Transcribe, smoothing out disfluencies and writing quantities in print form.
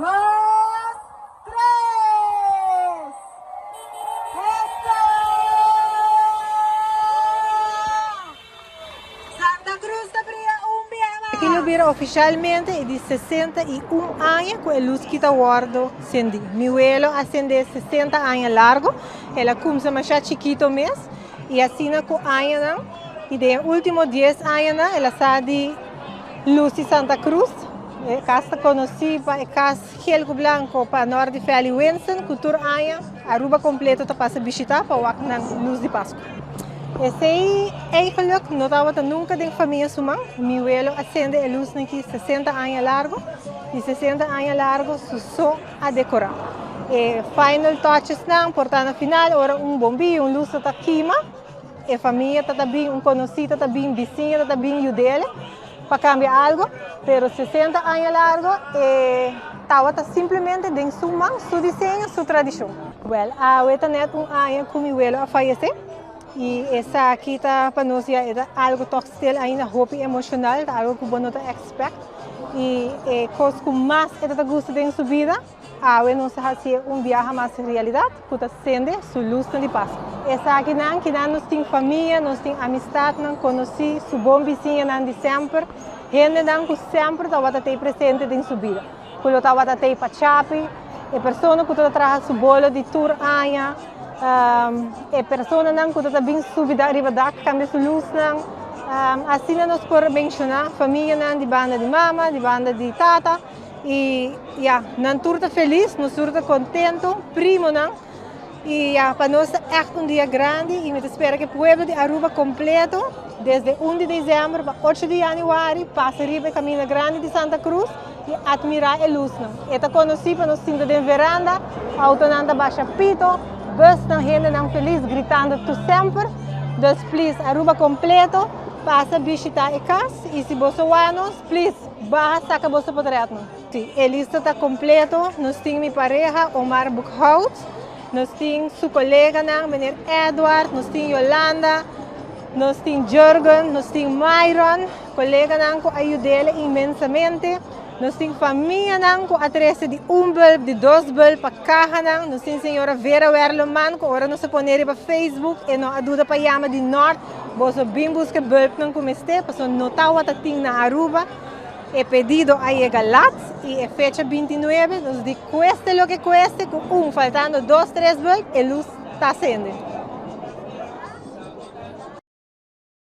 Dos, tres! Hesto! Santa Cruz ta bria un bia mas! Aki lo bira oficialmente e di 61 aña cu e luz ki ta wordo cendi. Mi welo a cende 60 aña largo, el a cumsa masha chikito mes y asina cu añanan y den e ultimo 10 añanan el a sa di luci Santa Cruz. E cas ta conoci pa e cas geel cu blanco pa nort di Feli Winston cu tur aña Aruba completo ta pasa bishita pa wak nan luz di Pascu. Esey eigenlijk no tabata nunca den famia su man. Mi welo a cende e luznan aki 60 aña largo y 60 aña largo su so a decora. E final touchesnan por ta na final ora un bombillo, un luz ta kima, e famia ta ta bin, un conoci ta ta bin, bisiña ta ta bin yudele pa cambia algo, pero 60 aña largo e tabata simplemente den su man, su diseño, su tradicion. Wel, awe ta net un aña cu mi welo a fayece y esaki ta pa nos ya e ta algo toch still ainda hopi emocional, ta algo cu bo no ta expect y e cos cu mas e ta gusta den su bida, awe nos a haci'e un biaha mas realidad cu ta cende su luznan di Pascu. Esakinan kinan nos tin famia, nos tin amistadnan, conoci su bon bisiñanan di semper, hendenan cu semper tabata tey presente den su bida, cu lo tabata tey pa chapi, e persona cu ta traha su bolo di tur aña, e personanan cu ta bin subi riba dak cambia su luznan. Asina nos por menciona famianan di banda di mama, di banda di tata. Y ya, nan tur ta feliz, nos tur ta contento, primonan. Y ya, pa nos ta echt un dia grandi y mi ta spera cu e pueblo di Aruba completo, desde 1 di december pa 8 di januari, pasa riba e camino grandi di Santa Cruz y admira e luznan. E ta conoci pa nos sinta den veranda, autonan ta basha pito, busnan, hendenan feliz gritando tu semper. Dus please, Aruba completo, pasa bishita e cas y si bo wak nos, please, baha saca boso portretnan. Si, e lista ta completo. Nos tin mi pareha Omar Boekhout, nos tin su coleganan, meneer Edward, nos tin Yolanda, nos tin Jurgen, nos tin Myron, coleganan cu a yud'e inmensamente. Nos tin famianan cu a trece di un bulb, di dos bulb pa cahanan. Nos tin señora Vera Werleman, cu ora nos a pone riba Facebook e no a duda pa yama di Noord. Boso bin busca bulbnan cu mester, paso no tawata tin na Aruba. E pedido a yega laat y e fecha 29, nos di cueste lo que cueste, cu un faltando dos, tres bulb, e luz ta cende.